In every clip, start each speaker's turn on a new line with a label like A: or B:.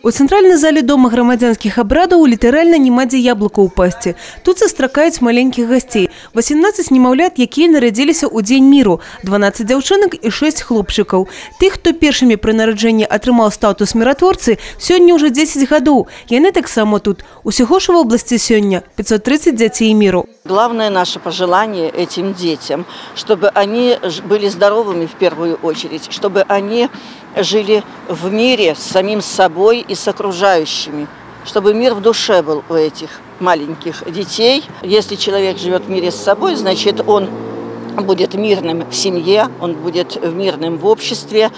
A: У цэнтральнай зале дома грамадзянскіх абрадаў літаральна няма дзе яблыку ўпасці. Тут сустракаюць маленькіх гасцей. 18 немаўлят, якія нарадзіліся ў дзень міру, 12 дзяўчынак і 6 хлопчыкаў. Тых, хто першымі пры нараджэнні атрымаў статус міратворцы, сёння ўжо 10 гадоў. Яны таксама тут. Усяго ж у вобласці сёння 530 дзяцей міру.
B: Главное наше пожелание этим детям, чтобы они были здоровыми в первую очередь, чтобы они жили в мире с самим собой и с окружающими, чтобы мир в душе был у этих маленьких детей. Если человек живет в мире с собой, значит, он будет мирным в семье, он будет мирным в обществе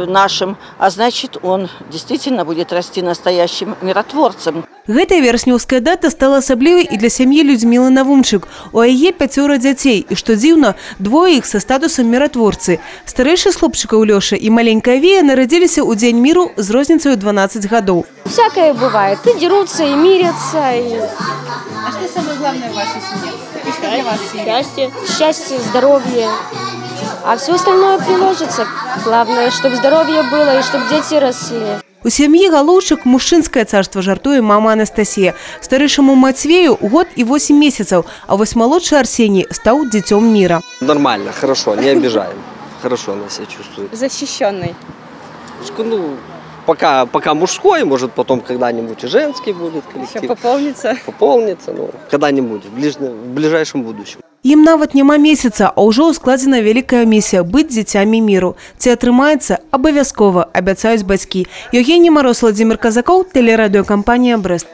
B: нашем, а значит, он действительно будет расти настоящим миротворцем.
A: Гэтая вераснёўская дата стала асаблівай і для сям'і Людзьмілы Навумчык. У яе 5 дзяцей, і, што дзіўна, двое іх са статусам міратворцы. Старэйшы з хлопчыкаў Лёша і маленькая Вея нарадзіліся ў дзень міру з розніцай у 12 гадоў.
C: Всякое бывает. И дерутся, и мирятся. И...
D: А что самое главное в вашей семье? И что для вас семья?
C: Счастье. Счастье, здоровье. А все остальное приложится. Главное, чтобы здоровье было и чтобы дети росли.
A: У сям'і Галоўчык мужчынскае царства, жартуе мама Анастасія. Старэйшаму Мацвею год і 8 месяцаў, а вось малодшы Арсений стаў дзіцём мира.
E: Нормально, хорошо, не обижаем. Хорошо она себя чувствует.
D: Защищенный.
E: Ну, пока мужской, может, потом когда-нибудь и женский будет коллектив.
D: Еще пополнится.
E: Пополнится, ну, когда-нибудь, в ближайшем будущем.
A: Ім нават няма месяца, а ўжо ўскладзена вялікая місія быць дзіцямі міру. Ці атрымаецца? Абавязкова, абяцаюць бацькі. Яўгенія Мароз, Уладзімір Казакоў, тэлерадыёкампанія «Брэст».